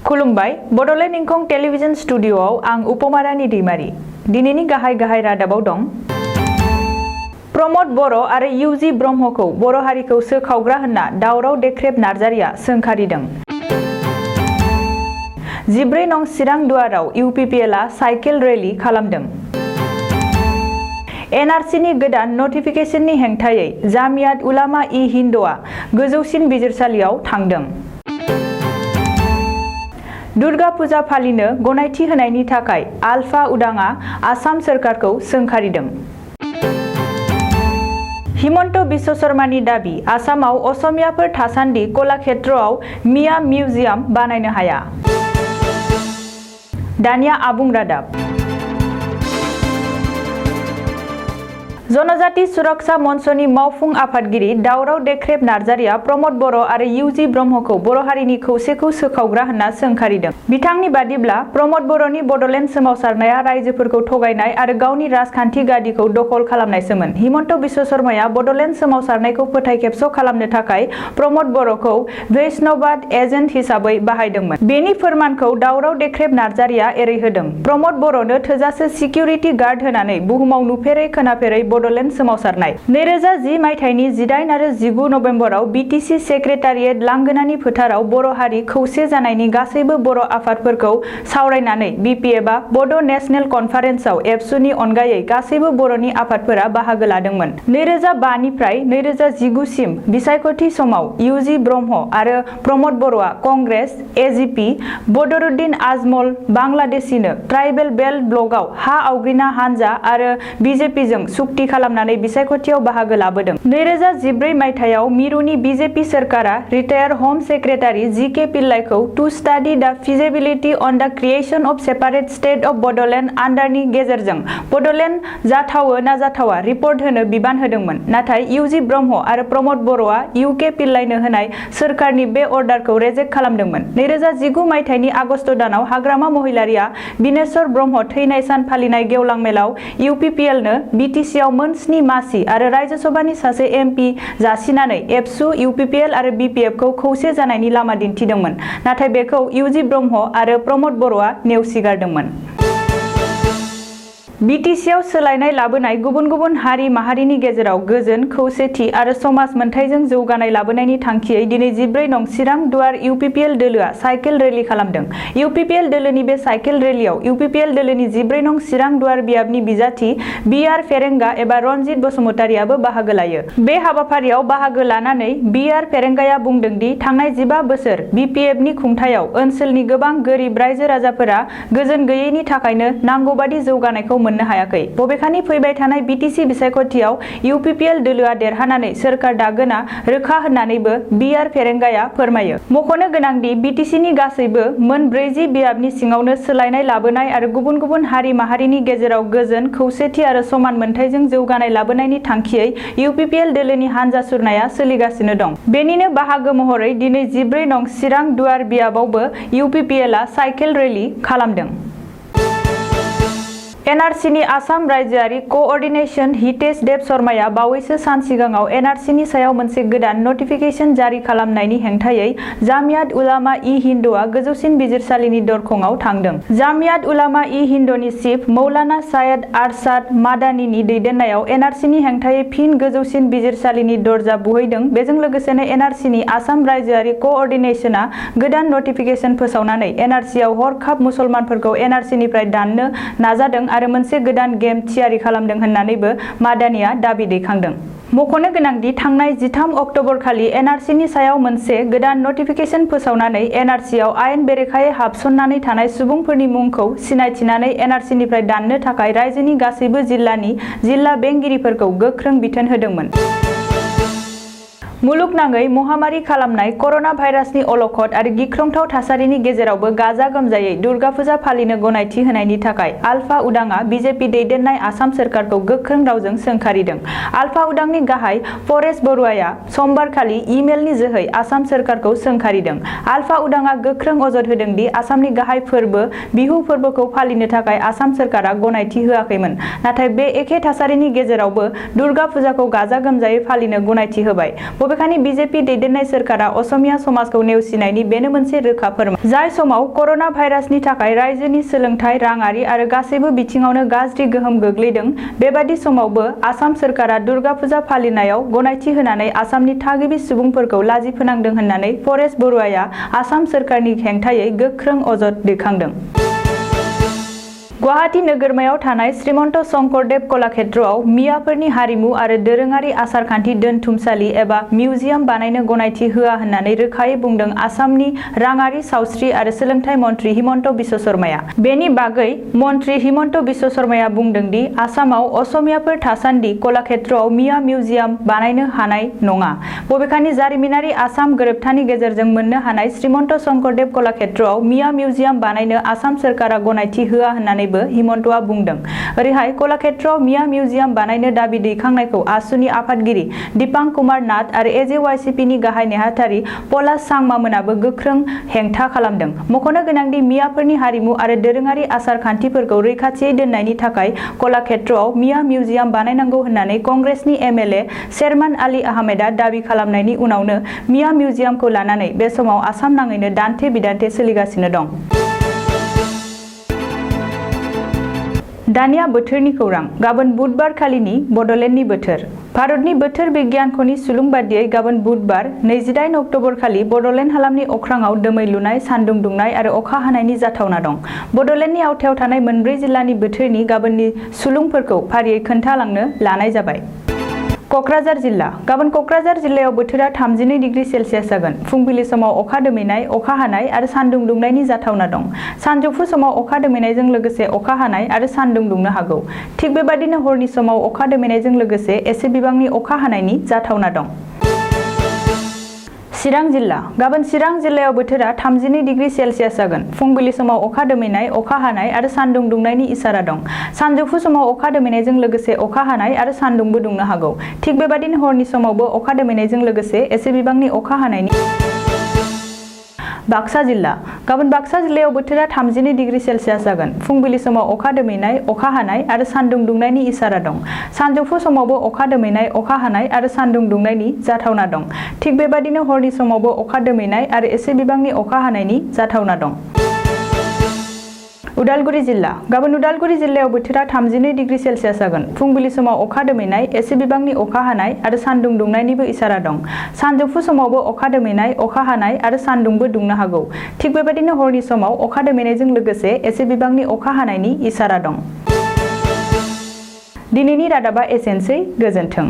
खुलुमबाय बड'लेण्ड इंखं टेलिभिजन स्टुडिय'आव आं उपमारानि दैमारी। दिनैनि गाहाय रादाबाव दं। प्रमद बर' आरो इउजि ब्रह्मखौ बर' हारिखौ सोखावग्रा होनना दावराव देख्रेब नार्जारिया सोंखारिदों। 14 नं चिरां दुवाराव इउपिपिएलआ साइकेल रेली खालामदों। एनआरसीनि गोदान नटिफिकेशननि हेंथायै जामियात उलामा इ हिन्दआ गोजौसिन बिजिरसालियाव थांदों। दुर्गा फुजा फालिनो गनायथि होनायनि थाखाय आलफा उदांआ आसाम सोरखारखौ सोंखारिदों। हिमन्त बिश्व शर्मानि दाबि आसामाव असमियाफोर थासान्दि कलाक्षेत्रआव मिया मिउजियाम बानायनो हाया। दानिया आबुं रादाब। जनजाति सुरक्षा मन्चनि मावफुं आफादगिरि दावराव देख्रेब नार्जारिया प्रमद बर' आरो इउजि ब्रह्मखौ बर' हारिनि खौसेखौ सोखावग्रा होनना सोंखारिदों। बिथांनि बादिब्ला प्रमद बर'नि बड'लेण्ड सोमावसारनाया रायजोफोरखौ थगायनाय आरो गावनि राजखान्थि गादिखौ दखल खालामनायसोमोन। हिमन्त बिश्व शर्माया बड'लेण्ड सोमावसारनायखौ फोथाय खेबस' खालामनो थाखाय प्रमद बर'खौ वैष्णवबाद एजेन्ट हिसाबै बाहायदोंमोन। बेनि फोरमानखौ दावराव देख्रेब नार्जारिया एरै होदों। प्रमद बर'नो थोजासे सिकिउरिटि गार्ड होनानै बुहुमाव नुफेरै खोनाफेरै बड'लेण्ड सोमावसारनाय। 2010 मायथाइनि 18 आरो 19 नभेम्बराव बिटिसि सेक्रेटारियेट लांगोनानि फोथाराव बर' हारि खौसे जानायनि गासैबो बर' आफादफोरखौ सावरायनानै बिपिएफआ बड' नेशनेल कनफारेन्सआव एबसुनि अनगायै गासैबो बर'नि आफादफोरा बाहागो लादोंमोन। 2005 निफ्राय 2019 सिम बिसायख'थि समाव इउजि ब्रह्म आरो प्रमद बर'आ कंग्रेस, एजिपि, बदरुद्दिन आजमल बांलादेशिनो ट्राइबेल बेल्ट ब्लकआव हा आवग्रिना हानजा आरो बिजेपिजों सुक्ति खालामनानै बिसायख'थियाव बाहागो लाबोदों। 2014 मायथाइयाव मिरुनि बिजेपि सोरखारा रिटायार्ड हम सेक्रेटारि जी.के. पिल्लाइखौ to study the feasibility on the creation of separate state of Bodoland आन्डारनि गेजेरजों बड'लेण्ड जाथावो ना जाथावा रिपर्ट होनो बिबान होदोंमोन। नाथाय इउजि ब्रह्म आरो प्रमद बर'आ इउ.के. पिल्लाइनो होनाय सोरखारनि बे अर्डारखौ रेजेक्ट खालामदोंमोन। 2019 मायथाइनि आगस्ट दानाव हाग्रामा महिलारिया बिनेश्वर ब्रह्म थैनाय सान फालिनाय गेवलां मेलाव इउपिपिएलनो बिटिसिआव मोन 7 मासि आरो राज्य सभानि सासे एमपि जासिनानै एबसु, इउपिपिएल आरो बिपिएफखौ खौसे जानायनि लामा दिन्थिदोंमोन। नाथाय बेखौ इउजि ब्रह्म आरो प्रमद बर'आ नेवसिगारदोंमोन। बिटिसिआव सोलायनाय लाबोनाय गुबुन गुबुन हारि माहारिनि गेजेराव गोजोन, खौसेथि आरो समाज मोनथायजों जौगानाय लाबोनायनि थांखियै दिनै 14 नं चिरां दुवार इउपिपिएल दोलोआ साइकेल रेली खालामदों। इउपिपिएल दोलोनि बे साइकेल रेलीआव इउपिपिएल दोलोनि 14 नं चिरां दुवार बियाबनि बिजाथि बि.आर. फेरेंगा एबा रनजित बसुमतारियाबो बाहागो लायो। बे हाबाफारियाव बाहागो लानानै बि.आर. फेरेंगाया बुंदों दि थांनाय 15 बोसोर बिपिएफनि खुंथायाव ओनसोलनि गोबां गोरिब रायजो राजाफोरा गोजोन गैयैनि थाखायनो नांगौबादि जौगानायखौ मोननो हायाखै। बबेखानि फैबाय थानाय बिटिसि बिसायख'थियाव इउपिपिएल दोलोआ देरहानानै सोरखार दागोना रोखा होननानैबो बि.आर. फेरेंगाया फोरमायो। मख'नो गोनांदि बिटिसिनि गासैबो मोन 40 बियाबनि सिङावनो सोलायनाय लाबोनाय आरो गुबुन गुबुन हारि माहारिनि गेजेराव गोजोन, खौसेथि आरो समान मोनथायजों जौगानाय लाबोनायनि थांखियै इउपिपिएल दोलोनि हानजा सुरनाया सोलिगासिनो दं। बेनिनो बाहागो महरै दिनै 14 नं चिरां दुवार बियाबावबो इउपिपिएलआ साइकेल रेली खालामदों। एनआरसीनि आसाम रायजोआरि क'अर्डिनेशन हितेश देब शर्माया बावैसो सान सिगाङाव एनआरसीनि सायाव मोनसे गोदान नटिफिकेशन जारि खालामनायनि हेंथायै जामियात उलामा इ हिन्दआ गोजौसिन बिजिरसालिनि दरखंआव थांदों। जामियात उलामा इ हिन्दनि चिफ मौलाना सायद आरशाद मादानिनि दैदेननायाव एनआरसीनि हेंथायै फिन गोजौसिन बिजिरसालिनि दरजा बुहैदों। बेजों लोगोसेनो एनआरसीनि आसाम रायजोआरि क'अर्डिनेशनआ गोदान नटिफिकेशन फोसावनानै एनआरसीआव हरखाब मुसलमानफोरखौ एनआरसीनिफ्राय दाननो नाजादों आरो मोनसे गोदान गेम थियारि खालामदों होननानैबो मादानिया दाबि दैखांदों। मख'नो गोनांदि थांनाय 13 अक्ट'बर खालि एनआरसीनि सायाव मोनसे गोदान नटिफिकेशन फोसावनानै एनआरसीआव आयेन बेरेखायै हाबसननानै थानाय सुबुंफोरनि मुंखौ सिनायथिनानै एनआरसीनिफ्राय दाननो थाखाय रायजोनि गासैबो जिल्लानि जिल्ला बेंगिरिफोरखौ गोख्रों बिथोन होदोंमोन। मुलुगनाङै महामारी खालामनाय कर'ना भाइरासनि अलखद आरो गिख्रंथाव थासारिनि गेजेरावबो गाजा गोमजायै दुर्गा फुजा फालिनो गनायथि होनायनि थाखाय आलफा उदांआ बिजेपि दैदेननाय आसाम सोरखारखौ गोख्रों रावजों सोंखारिदों। आलफा उदांनि गाहाय परेश बरुवाया समबारखालि इमेलनि जोहै आसाम सोरखारखौ सोंखारिदों। आलफा उदांआ गोख्रों अजद होदों दि आसामनि गाहाय फोरबो बिहु फोरबोखौ फालिनो थाखाय आसाम सोरखारा गनायथि होआखैमोन, नाथाय बे एखे थासारिनि गेजेरावबो दुर्गा फुजाखौ गाजा गोमजायै फालिनो गनायथि होबाय। बबेखानि बीजेपी दैदेननाय सोरखारा असमिया समाजखौ नेवसिनायनि बेनो मोनसे रोखा फोरमान। जाय समाव करोना भाइरासनि थाखाय रायजोनि सोलोंथाइ, राङारि आरो गासैबो बिथिङावनो गाज्रि गोहोम गोग्लैदों, बेबादि समावबो आसाम सोरखारा दुर्गा फुजा फालिनायाव गनायथि होनानै आसामनि थागिबि सुबुंफोरखौ लाजि फोनांदों होननानै परेश बरुवाया आसाम सोरखारनि हेंथायै गोख्रों अजद दैखांदों। गुवाहाटी नोगोरमायाव थानाय श्रीमन्त शंकरदेव कलाक्षेत्रआव मियाफोरनि हारिमु आरो दोरोङारि आसारखान्थि दोनथुमसालि एबा मिउजियाम बानायनो गनायथि होआ होननानै रोखायै बुंदों आसामनि राङारि, सावस्रि आरो सोलोंथाइ मन्थ्रि हिमन्त बिश्व शर्माया। बेनि बागै मन्थ्रि हिमन्त बिश्व शर्माया बुंदों दि आसामाव असमियाफोर थासान्दि कलाक्षेत्रआव मिया मिउजियाम बानायनो हानाय नङा। बबेखानि जारिमिनारि आसाम गोरोबथानि गेजेरजों मोननो हानाय श्रीमन्त शंकरदेव कलाक्षेत्रआव मिया मिउजियाम बानायनो आसाम सोरखारा गनायथि होआ होननानै हिमन्तआ बुंदों। ओरैहाय कलाक्षेत्रआव मिया मिउजियाम बानायनो दाबि दैखांनायखौ आसुनि आफादगिरि दिपां कुमार नाथ आरो एजेवाइसिपिनि गाहाय नेहाथारि पलाश सांमामोनाबो गोख्रों हेंथा खालामदों। मख'नो गोनांदि मियाफोरनि हारिमु आरो दोरोङारि आसार खान्थिफोरखौ रैखाथियै दोननायनि थाखाय कलाक्षेत्रआव मिया मिउजियाम बानायनांगौ होननानै कंग्रेसनि एमएलए शेरमान आली आहमेदआ दाबि खालामनायनि उनावनो मिया मिउजियामखौ लानानै बे समाव आसाम नाङैनो दान्थे बिदान्थे सोलिगासिनो दं। दानिया बोथोरनि खौरां। गाबोन बुधबार खालिनि बड'लेण्डनि बोथोर। भारतनि बोथोर बिगियानख'नि सुलुं बादियै गाबोन बुधबार 28 अक्ट'बर खालि बड'लेण्ड हालामनि अख्राङाव दोमैलुनाय, सान्दुं दुंनाय आरो अखा हानायनि जाथावना दं। बड'लेण्डनि आवथायाव थानाय मोनब्रै जिल्लानि बोथोरनि गाबोननि सुलुंफोरखौ फारियै खोन्थालांनो लानाय जाबाय। क'क्राझार जिल्ला। गाबोन क'क्राझार जिल्लायाव बोथोरा 32 डिग्री सेल्सियास जागोन। फुंबिलि समाव अखा दोमैनाय, अखा हानाय आरो सान्दुं दुंनायनि जाथावना दं। सानजौफु समाव अखा दोमैनायजों लोगोसे अखा हानाय आरो सान्दुं दुंनो हागौ। थिग बेबादिनो हरनि समाव अखा दोमैनायजों लोगोसे एसे बिबांनि अखा हानायनि जाथावना दं। चिरां जिल्ला। गाबोन चिरां जिल्लायाव बोथोरा 32 डिग्री सेल्सियास जागोन। फुंबिलि समाव अखा दोमैनाय, अखा हानाय आरो सान्दुं दुंनायनि इसारा दं। सानजौफु समाव अखा दोमैनायजों लोगोसे अखा हानाय आरो सान्दुंबो दुंनो हागौ। थिग बेबादिनो हरनि समावबो अखा दोमैनायजों लोगोसे एसे बिबांनि अखा हानायनि। बाक्सा जिल्ला। गाबोन बाक्सा जिल्लायाव बोथोरा 32 डिग्री सेल्सियास जागोन। फुंबिलि समाव अखा दोमैनाय, अखा हानाय आरो सान्दुं दुंनायनि इसारा दं। सानजौफु समावबो अखा दोमैनाय, अखा हानाय आरो सान्दुं दुंनायनि जाथावना दं। थिग बेबादिनो हरनि समावबो अखा दोमैनाय आरो एसे बिबांनि अखा हानायनि जाथावना दं। उदालगुरि जिल्ला। गाबोन उदालगुरि जिल्लायाव बोथोरा 32 डिग्री सेल्सियास जागोन। फुंबिलि समाव अखा दोमैनाय, एसे बिबांनि अखा हानाय आरो सान्दुं दुंनायनिबो इसारा दं। सानजौफु समावबो अखा दोमैनाय, अखा हानाय आरो सान्दुंबो दुंनो हागौ। थिग बेबादिनो हरनि समाव अखा दोमैनायजों लोगोसे एसे बिबांनि अखा हानायनि इसारा दं। दिनैनि रादाबा एसेनोसै। गोजोन्थों।